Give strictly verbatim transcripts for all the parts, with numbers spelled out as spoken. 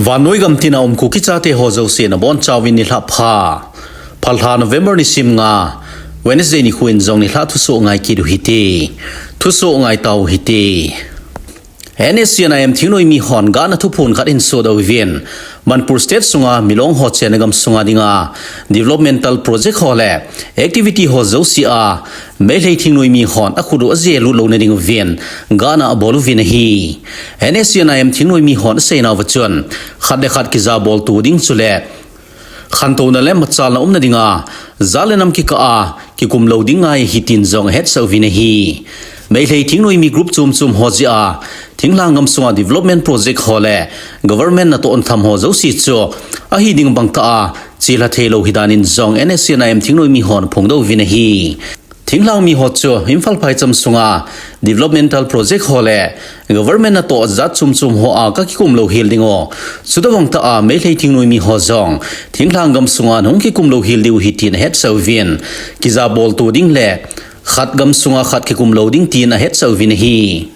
Vannoi gam tina um Kuki chate ho jouse nabonchauvin nilhah pha. Phalbi lha November nisim nga, Wednesday nikho in jong nilhah thusoh ngai kit u hite. Thusoh ngai tau hite. N S C N I M thingnoimi hon gahna thuphon khat ahin sodoh uvin, Manipur State sunga Milong ho chenna gam sunga dinga developmental project ho le activity ho jouse a Meitei thingnoimi hon akhut u aje lut louna ding uvin gahna abol uvin ahi. N S C N I M thingnoimi hon aseinauva chun, khat le khat kijabol to ding chule khantouna le machalna umna dinga, jat le nam kikah a kikum lou ding ngai ahi tin jong ahetsah uvin ahi. Meitei thingnoimi group chom chom ho jeh a, thinglhang gam sunga development project ho le government natoh natham ho jouse chu ahi ding bangtah a chelha thei lou ahi danin jong N S C N I M thingnoimi hon aphongdoh uvin ahi. Thinglhang mi ho chu Imphal phaicham sunga developmental project ho le government natoh jat chom chom ho a kakikum louhel ding u. Chutobang tah a Meitei thingnoimi ho jong thinglhang gam sunga nahung kikum louhel diu ahi tin ahetsah uvin, kijabol to ding le khat gam sunga khat kikum lou ding tin ahetsah uvin ahi.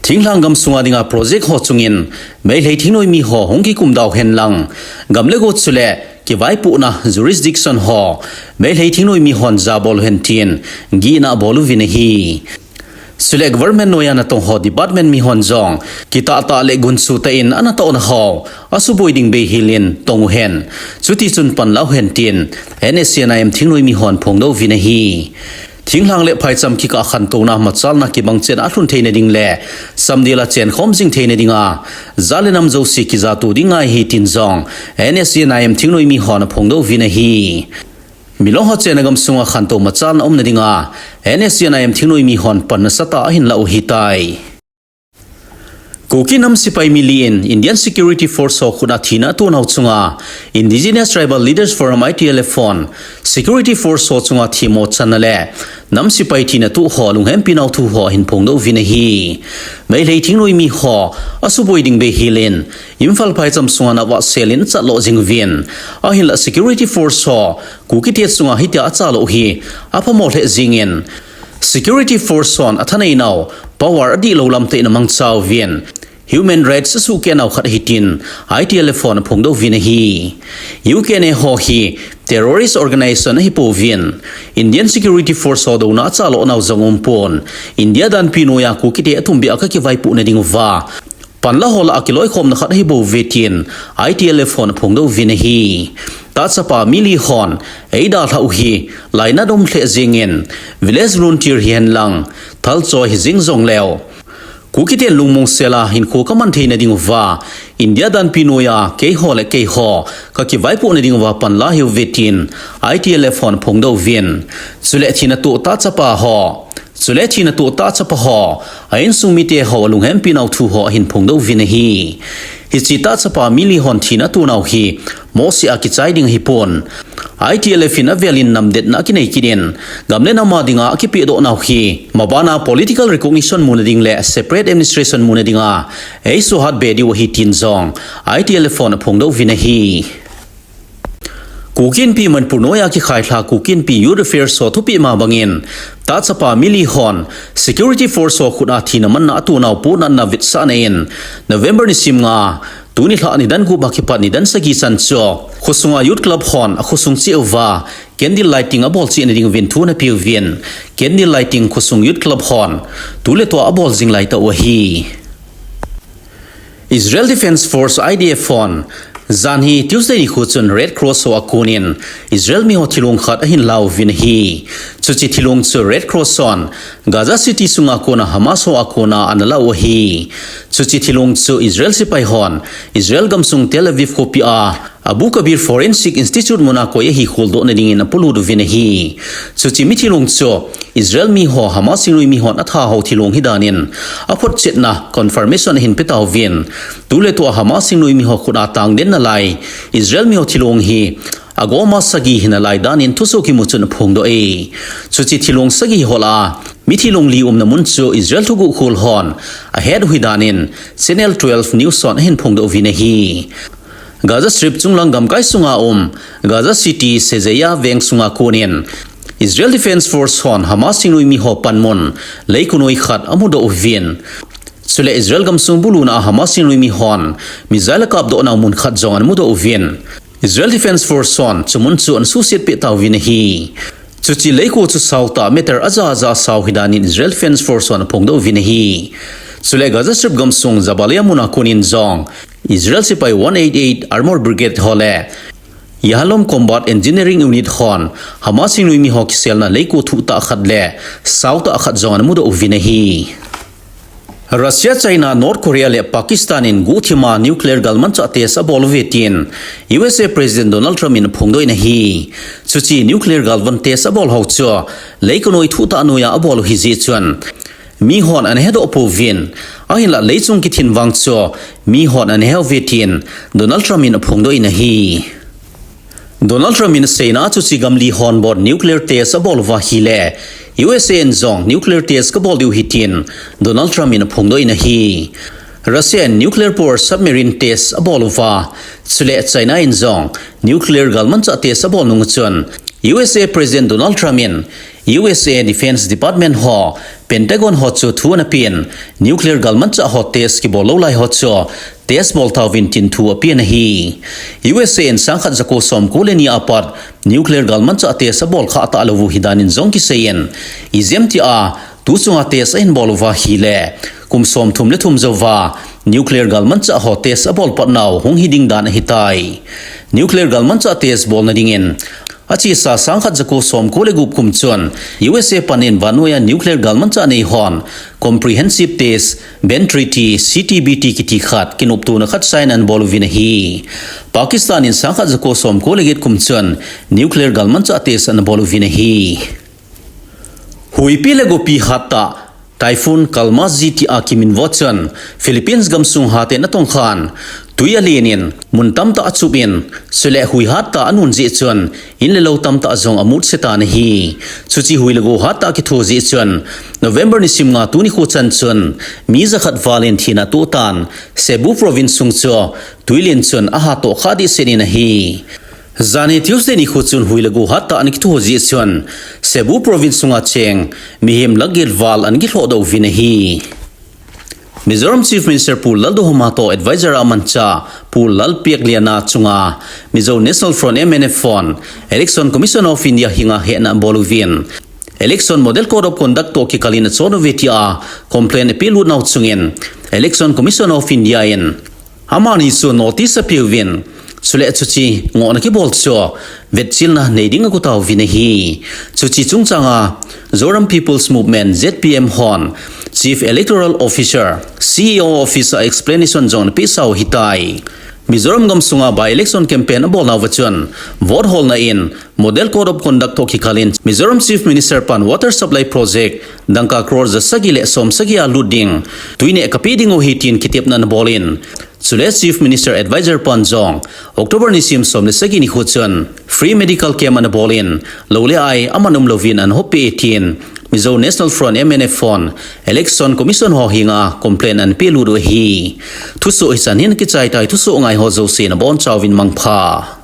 Thinglhang gam sunga dinga project ho chungin Meitei thingnoimi ho hung kikum dauhen lang, gam le go chule kivaipohna jurisdiction ho Meitei thingnoimi hon jabol hen tin gihna abol uvin ahi. Chule government noiya natong ho department mi hon jong kitah tah le gunchu tah in anatohna ho asuboi ding beihel in tong uhen, chutichun panla uhen tin N S C N I M thingnoimi hon aphongdoh uvin ahi. Thinglhang le phaicham kikah a khantouna machalna kibang chet a alhun theina ding le samdel a chenkhom jing theina dinga jat le nam jouse kija to ding ngai ahi tin jong N S C N I M thingnoimi hon aphongdoh uvin ahi. Milong ho chenna gam sunga khantou machalna umna dinga N S C N I M thingnoimi hon pan nasatah a ahin la u ahitai. Kuki nam sepai mi li in Indian Security Force ho khut a thina atonau chunga Indigenous Tribal Leaders Forum, I T L F hon Security Force ho chunga themmo channa le nam sepai thina toh ho lunghempi nau thu ho ahin phongdoh uvin ahi. Meitei thingnoimi ho asuboi ding beihel in Imphal phaicham sunga navah sel in achat lo jing uvin, ahinla Security Force ho Kuki te chunga hitia achalo u hi aphamo lheh jingin, Security Force hon athaneinau power adihlou lam tah in amangcha uvin, human rights asuhkeh nau khat ahi tin I T L F hon aphongdoh uvin ahi. U K N A ho hi terrorist organization ahipouvin, Indian Security Force ho douna achalo nau jong umpon, India danpi noiya Kuki te atumbeh a kakivaipohna ding uva panla ho lah a kiloikhomna khat ahibouve tin I T L F hon aphongdoh uvin ahi. Tahchapa mi li hon eidalhah u hi lainat um lheh jingin, village volunteer hihen lang, thal choi hijing jongleu, Kuki ten lungmong sel a hinkho kaman theina ding uva India danpi noiya keiho le keiho kakivaipohna ding uva panla hiuve tin I T L F hon aphongdoh uvin, chule thina toh tahchapa ho Chule thina toh tahchapa ho, a insung mite ho alunghempi nau thu ho ahin phongdoh uvin ahi. Hiche tahchapa mi li hon thina atonau hi mohseh a kichai ding ahipon, I T L F in avel in namdetna akinei kit in, gam le nam a dinga akipehdoh nau hi mabana political recognition muna ding le separate administration muna dinga eisuhat be diu ahi tin jong I T L F hon aphongdoh uvin ahi. Kuki Inpi Manipur noiya kikhailha Kuki Inpi Youth Affairs ho thupeh ma bangin, tahchapa mi li hon Security Force ho khut a thina manna atonau pohnatna vetsahna in, November nisim nga, tuni lha nidan gup a kipat nidan sagi chan chu khosunga Youth Club hon akhosung cheh uva candle lighting abol chehna ding uvin thu ana peuvin, candle lighting khosung Youth Club hon tuletua abol jing laitah u ahi. Israel Defense Force, I D F hon janhi Tuesday nikho chun Red Cross ho a konin Israel mi ho thilong khat ahin lauvin ahi. Chuche thilong chu Red Cross hon Gaza City sunga kona Hamas ho a kona ana lau ahi. Chuche thilong chu Israel sepai hon Israel gamsung Tel Aviv khopi a Abu Kabir Forensic Institute muna koi ahi kholdohna dingin apolut uvin ahi. Chuche mi thilong chu Israel mi ho Hamas thingnoimi hon atha hou thilong ahi danin aphotchetna confirmation ahin petauvin, tuletua Hamas thingnoimi ho khut a tangden nalai Israel mi ho thilong hi agoma sagi hinalai danin thusoh kimu chun aphongdoh e. Chuche thilong sagi ho lah a mi thilong li umna mun chu Israel thuguh khol hon ahet u ahi danin Channel twelve News hon ahin phongdoh uvin ahi. Gaza Strip chunglang gamkai sunga um Gaza City Sejeya veng sunga konin Israel Defense Force hon Hamas thingnoimi ho panmun leikonoi khat amudoh uvin, Chule Israel gamsung buluna a Hamas singnoimi hon missile akapdoh nau mun khat jong ana mudoh uvin, Israel Defense Force hon chumun chu ana suhset peh tauvin ahi. Chuche leiko chu sao tah, meter aja aja sao hidan in Israel Defense Force hon aphongdoh uvin ahi. Chule Gaza Strip gamsung Jabalia muna konin jong Israel sepai one eight eight Armor Brigade ho le Yahalom Combat Engineering Unit hon Hamas singnoimi ho kiselna leiko thuh tah khat le sao tah khat jong ana mudoh uvin ahi. Russia, China, North Korea le Pakistan in guhthima nuclear galmanchah test abol uve tin U S A President Donald Trump in aphongdoh in ahi. Chuche nuclear galvan test abol ho chu leiko noi thuh tah noiya abol u ahi jeh chun mihon ana hedoh pouvin, ahinlah leichung kithin vang chu mihon ana he uve tin Donald Trump in aphongdoh in ahi. Donald Trump in aseina a chuche gam li hon bou nuclear test abol uva ahile U S A in jong nuclear test kabol diu ahi tin Donald Trump in aphongdoh in ahi. Russia in nuclear power submarine test abol uva, chule China in jong nuclear galmanchah test abol nung chun U S A President Donald Trump in U S A Defense Department ho, Pentagon ho chu thu ana pen, nuclear galmanchah ho test kibol lou lai ho chu test bol tauvin tin thu apen ahi. U S A in sangkhat jako somko le ni a pat nuclear galmanchah test abol khah talou u ahi dan in jong kisei in, ijemtia tu chunga test ahin bol uva ahile kum somthum le thum jouva nuclear galmanchah ho test abol patnau hung hi ding dan ahitai. Nuclear galmanchah test bolna dingin achesa sangkhat jako somko le gup kum chun U S A panin vannoiya nuclear galmanchah nei hon Comprehensive Test Ban Treaty, C T B T kiti khat kinoptona khat sign ana bol uvin ahi. Pakistan in sangkhat jako somko le get kum chun nuclear galmanchah test ana bol uvin ahi. Huipi le gopi hattah Typhoon Kalmazi tia kiminvo chun Philippines gamsung haten atongkhan tui alen in mun tamtah achup in, chule hui hattah anun jeh chun in le lou tamtah jong amutse tan ahi. Chuche hui le go hattah kitho jeh chun November nisim nga tuni kho chan chun mi jakhat val in thina atoh tan, Cebu Province sung chu tuilen chun ahattoh khah dehset in ahi. Janhi Tuesday nikho chun hui le go hattah ana kitho jeh chun Cebu Province sunga cheng mihem lakh get val ana kilhohdoh uvin ahi. Mizoram Chief Minister Pu Lalduhoma toh advisor a mancha Pu Lalpiakliana chunga Mizo National Front, M N F hon Election Commission of India henga hehna abol uvin, Election Model Code of Conduct toh kikal in achon uve tia complaint apelut nau chungin Election Commission of India in amani chu notice apeuvin, chule chuche ngohna kibol chu vetchilna nei ding ago tauvin ahi. Chuche chungchanga Zoram People's Movement, Z P M hon Chief Electoral Officer, C E O Office a explanation jong ana pehsau ahitai. Mizoram gamsunga by-election campaign abolnauva chun vote holna in Model Code of Conduct toh kikal in Mizoram Chief Minister pan water supply project dangka crore jasagi le somsagi a lut ding tuineh kapeh dingu ahi tin kitepna ana bol in, chule Chief Minister advisor pan jong October nisim som le sagi nikho chun free medical camp ana bol in, lou le ai aman umlouvin ana hoppeh e tin Mizo National Front, M N F hon Election Commission ho henga complaint ana pelut u ahi. Thusoh hichan hin akichaitai, thusoh ngai ho jouse nabonchauvin mangpha.